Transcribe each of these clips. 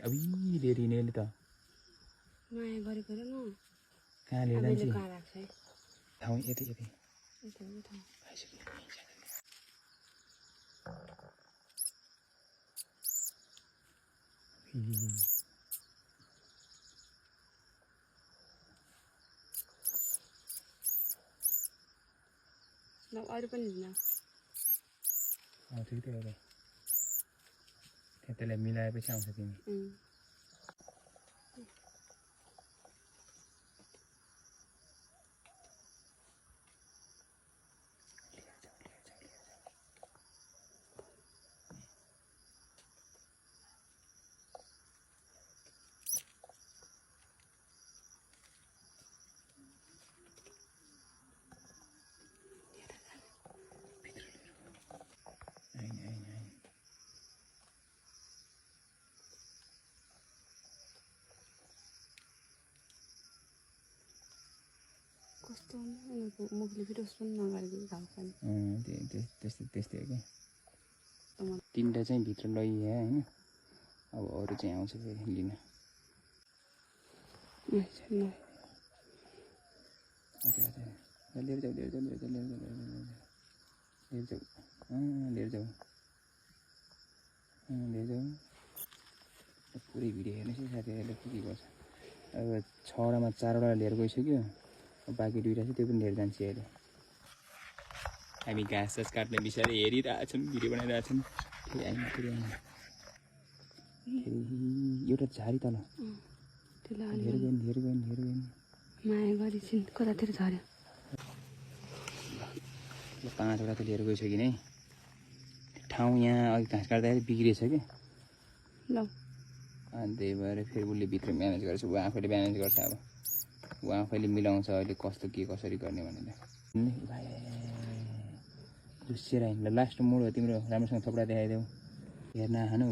अबि लिएर हिँडेले त माया गरेको र न कहाँ लिएर जान्छ कहाँ राख्छ है ठाउँ यति यता ल अरु पनि लिन ठिक हो त्यसलाई मिलाएपछि आउँछ तिमी कस्तो उनीहरूको मुखले भिडियोस पनि नगरेको खान्छ नि त्यस्तै हो क्या तिनवटा चाहिँ भित्र लैया होइन अब अरू चाहिँ आउँछ फेरि लिन लिएर जाऊ पुरै भिडियो हेर्नुहोस् है साथीहरूले के गर्छ अब 6वटामा 4वटा लिएर गइसक्यो बाँकी 2टा चाहिँ त्यो पनि लिएर जान्छ अहिले हामी घाँस सास काट्ने बिषयले हेरिरहेछौँ भिडियो बनाइरहेछौँ फेरि एउटा झारी तल लिएर गयो माया गरिसिन् कतातिर झऱ्यो 5वटा त लिएर गइसक्यो नि ठाउँ यहाँ अघि घाँस काट्दाखेरि बिग्रिएछ कि ल अनि त्यही भएर फेरि उसले भित्र म्यानेज गर्छ ऊ आफैले म्यानेज गर्छ अब ऊ आफैले मिलाउँछ अहिले कस्तो के कसरी गर्ने भनेर झुसिएर हिँड्न लास्ट मोड हो तिम्रो राम्रोसँग थोपडा देखाइदेऊ हेर्न आखानु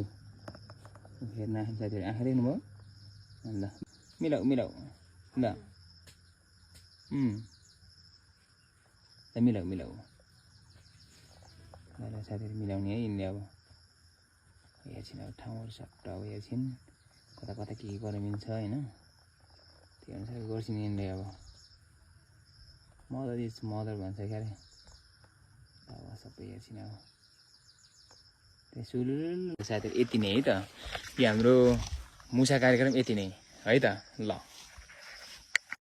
हेर्न आखानु साथीहरू आँखा देख्नुभयो ल मिलाऊ ल मिलाऊ ल साथीहरू मिलाउने है यिनले अब हेर्छिन् अब ठाउँहरू सट्ट अब हेर्छिन् कता के गर्न मिल्छ होइन त्यही अनुसार गर्छिन् यिनले अब मदर इज मदर भन्छ क्या अरे अब सबै हेर्छिन् अब त्यही सुल साथीहरू यति नै है त यो हाम्रो मुसा कार्यक्रम यति नै है त ल